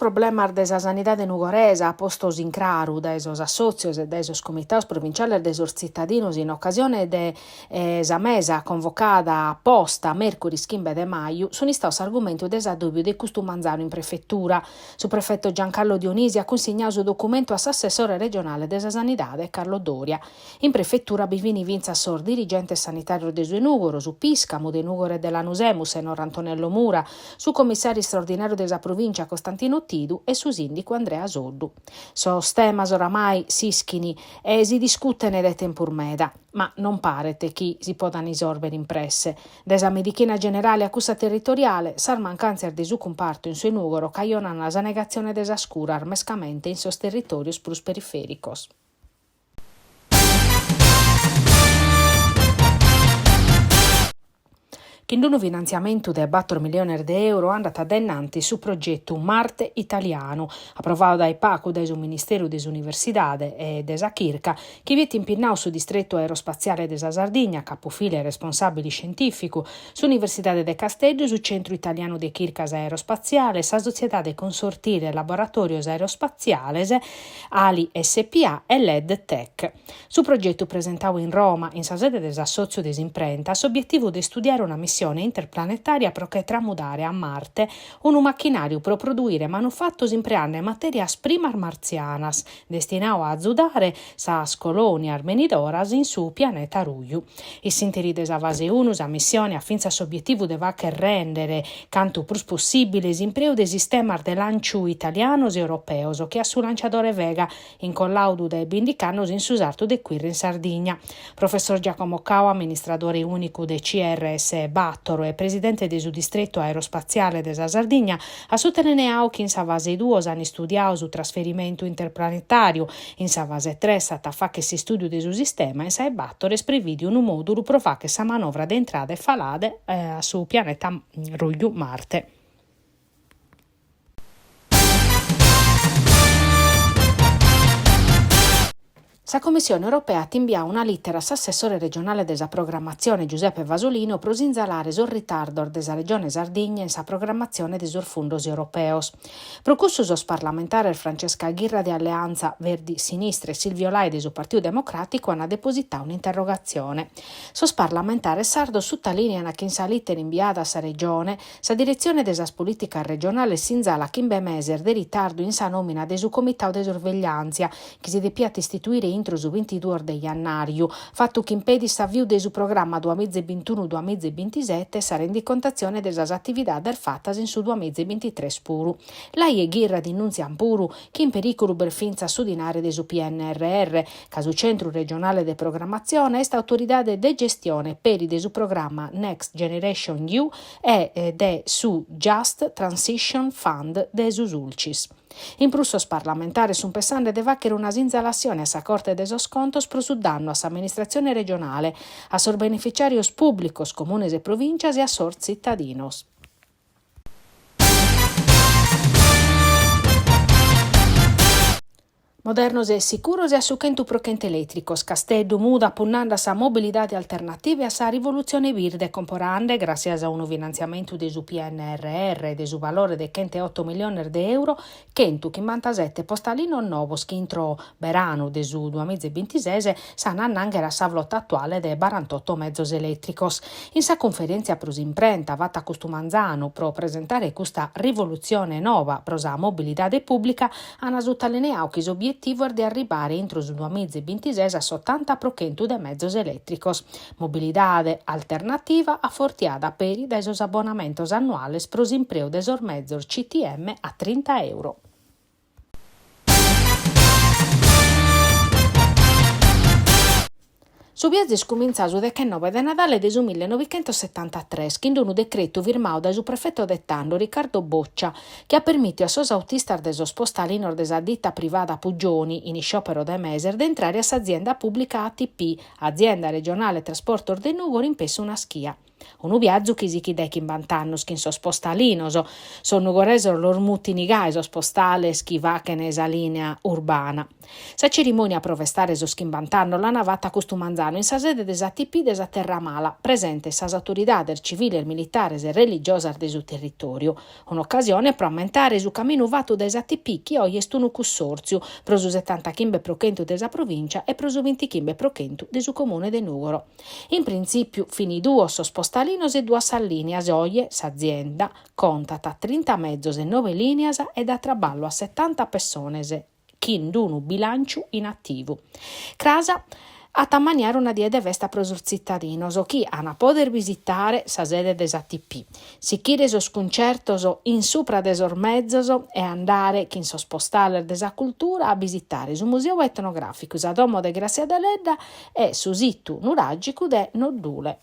problemas de sa sanidade nugoresa postos in craru dae sos assòtzios e dae sos comitados provinciales de sos tzitadinos in ocasione de sa mesa convocada aposta mèrcuris chimbe de maju sunt istados s'argumentu de s'addòbiu de custu manzanu in prefetura. Su prefeto Giancarlo Dionisi at cunsignadu su documentu a s'assessore regionale de sa Sanidade Carlo Doria. In prefetura bi fin fintzas sos dirigentes sanitàrios de su 'e Nùgoro, su pìscamu de Nùgoro e de Lanusè, Mussennor Antonello Mura, su commissàriu istraordinàriu de sa provìncia Costantino Tidu e su sìndicu Andrea Soddu. Sos temas oramai s'ischin e si discuten dae tempus meda, ma non paret chi si podan isòrbere in presse. Dae sa medichina generale a cussa territoriale, sas mancàntzias de su cumpartu in su 'e Nùgoro cajonan sa negatzione de sas curas mescamente in sos territòrios prus perifèricos. Chin unu finantziamentu de bator milliones de euro andat a dae innantis su progetu Marte Italianu, aprovadu dae pagu dae su Ministeru de s'Universidade e de sa Chirca, chi biet impinnadu su Distretu Aerospatziale de sa Sardigna, capufila e responsàbile iscientìficu, s'Universidade de Casteddu, su Centru Italianu de Chircas Aerospatziales, sa Sotziedade Consortile Laboratòrios Aerospatziales, Ali SPA e Led Tech. Su progetu presentadu in Roma, in sa sede de s'Assòtziu de s'Imprenta, at s'obietivu de istudiare una missione interplanetària pro che tramudare a Marte unu machinàriu pro produire manufatos impreande matèrias primas martzianas, destinadu a azudare sas colònias benidoras in su pianeta ruju. In s'ìnteri de sa fase unu sa missione at fintzas s'obietivu de fàghere rèndere cantu prus possìbile s'impreu de sistemas de lànciu italianos e europeos che a su lanciadore Vega, in collàudu dae bìndichi annos in su sartu de Quirra in Sardigna. Professor Giacomo Cau, amministradore ùnicu de CRS Bàtoro e presidente de su Distretu Aerospatziale de sa Sardigna, at sutalineadu chi in sa fase duos an istudiadu su trasferimentu interplanetàriu, in sa fase tres s'at a fàghere s'istùdiu de su sistema, in sa 'e bator est prevìdiu unu mòdulu pro fàghere sa manovra de intrada e falada a su pianeta ruju Marte. Sa Commissione Europea at imbiadu una lìtera a s'assessore regionale de sa Programmatzione Giuseppe Fasolino pro sinzalare sos ritardos de sa Regione Sardigna in sa programmatzione de sos fundos europeos. Pro cussu sos parlamentares Francesca Ghirra de Alleanza Verdi Sinistra e Silvio Lai de su Partiu Democràticu ant depositadu un'interrogatzione. Sos parlamentares sardos sutalìniant chi in sa lìtera imbiada a sa Regione, Sa Diretzione de sas Polìticas Regionales sinzalat chimbe meses de ritardu in sa nòmina de su Comitadu de Sorvegliàntzia, chi si depiat istituire intro su bintiduos de jannàriu, fatu chi impedit s'aviu de su programma duamiza e bintunu duamiza e bintisete e sa rendicontatzione de sas atividades fatas in su duamiza e bintitres puru. Lai e Ghirra dinùntziant puru chi in perìculu b'est fintzas su dinare de su PNRR, ca su Centru Regionale de Programmatzione est autoridade de gestione peri de su programma Next Generation Eu e de su Just Transition Fund de su Sulcis. In prus sos parlamentares sunt pessande de fàghere una sinzalassione a sa Corte de sos Contos pro su dannu a s'amministratzione regionale, a sos beneficiàrios pùblicos, comunes e provìntzias e a sos tzitadinos. Modernos e sicuros e a su chentu pro chentu elètricos, Casteddu mudat punnande a sa mobilidade alternativa e a sa rivolutzione birde comporande, gràssias a unu finantziamentu de su PNRR de su valore de chenteoto milliones de euro, chentuchimbantasete postalinos novos chi intro beranu de su duamiza e bintises s'an a annànghere a sa flota atuale de barantoto mezos elètricos. In sa cunferèntzia pro s'imprenta fata custu manzanu pro presentare custa rivolutzione nova pro sa mobilidade pùblica, An sutalineadu chi s'obietivu est de arribare intro su duamiza e bintises a s'otanta pro chentu de mezos elètricos. Mobilidade alternativa afortiada peri dae sos abbonamentos annuales pro s'impreu de sos mezos CTM a trinta euro. Su biazu est cumintzadu su dechenobe de Nadale de su millenovichentossetantatres chin unu decretu firmadu dae su prefeto de tando Riccardo Boccia chi at permìtiu a sos autistas de sos postalinos de sa dita privada Puggioni in isciòpero de meses de intrare a s'azienda pùblica ATP, Azienda Regionale Trasportos de Nùgoro in pessu naschia. Unu biazu chi sichit dae chimbant'annos chin sos postalinos, sos nugoresos los mutin gai sos postales chi fachen sa lìnea urbana. Sa cerimònia pro festare sos chimbant'annos l'an fata custu manzanu in sa sede de s'ATP de sa Terramala, presentes sas autoridades civiles, militares e religiosas de su territòriu. Un'ocasione pro ammentare su caminu fatu dae s'ATP chi oje est unu cussòrtziu pro su setantachimbe pro chentu de sa provìncia e pro su bintichimbe pro chentu de su comune de Nùgoro. In printzìpiu fin duos sos postalinos e duas sas lìnias, oje s'azienda contat trinta mezos e nobe lìnias e dat traballu a setanta pessones chin d'unu bilànciu in ativu. Cras at a ammaniare una die de festa pro sos tzitadinos chi an a poder bisitare sa sede de s'ATP, sichire sos cuncertos in supra de sos mezos e andare chin sos postales de sa cultura a bisitare su Museu Etnogràficu, sa Domo de Grassia Deledda e su situ nuràgicu de Noddule.